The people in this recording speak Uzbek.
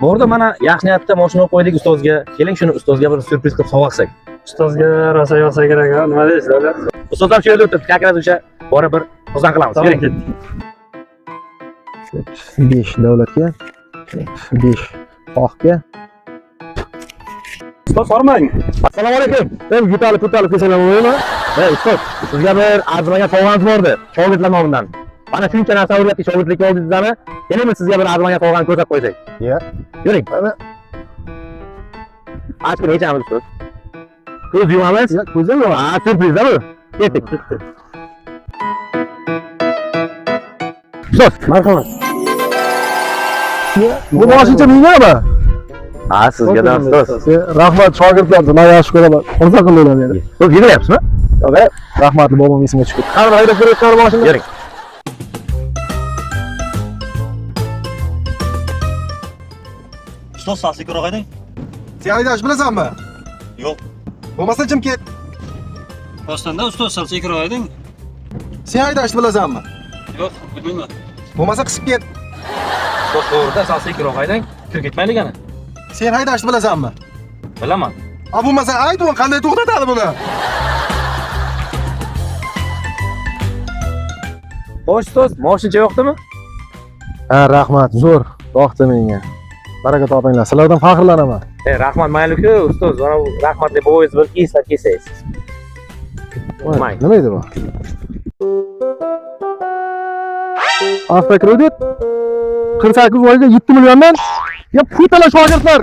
Borda mana yaxshi niyatda mashina olib qo'ydik ustozga. Keling shuni ustozga bir syurpriz qilib sovg'a qilsak. Ustozga rosa yoqsa kerak, ha? Nima deysiz, Davlat? Ustoz ham shu yerda o'tiribdi. Как раз o'sha borib bir xursand qilamiz. Tamom, Yuring. ketdik. 5 davlatga, 5 xohga. Ustoz hormang. Assalomu alaykum. Hem yutalib yutalib kelsalar bo'ladimi? Ey ustoz, sizga bir arzimagan sovg'amiz bordi. Shogirdlar nomidan. Mana shuncha narsa o'rgatdik shogirdlikka oldingizlarni. Kelingmi sizga bir arzimagan sovg'ani ko'rsatib qo'ysak. Ya. Yuring. Mana. Ochib nechamiz ustoz? Ko'z yumamiz. Ya, ko'zim yo'q. Ha, syurpriz-da bu. Ketdik. Ustoz, Marhamat. Bu moshincha mengami? Ha, sizga da ustoz. Rahmat shogirdlar, sizlar yaxshi ko'raman. Xursand qildinglar meni. Ustoz, yig'layapsizmi? Yo'q, rahmatli bobom esimga tushib ketdi. Qani haydab ko'rayotgan mashina. Yuring. Ustoz sal sekinroq haydang. Sen haydash bilasanmi? Yo'q. Bo'lmasa jim ket. Rostdan da ustoz sal sekinroq haydang. Sen haydashni bilasanmi? Yo'q, bilmayman. Bo'lmasa qisib ket. Ustoz to'g'rida sal sekinroq haydang. Kirib ketmaylik ana. Sen haydashni bilasanmi? Bilaman. A bo'lmasa ayt, u qanday to'xtatadi buni? Xo'sh ustoz, moshincha yoqdimi? Ha, rahmat, zo'r. Yoqdi menga. Baraka topinglar. Sizlardan faxrlanaman. Rahmat mayli-ku, ustoz, mana bu rahmatli boboyingiz bir eslab kelsangiz. Voy, Mayli. nima edi bu? Avtokredit 48 oyga 7 milliondan. Ya putalar shogirdlar.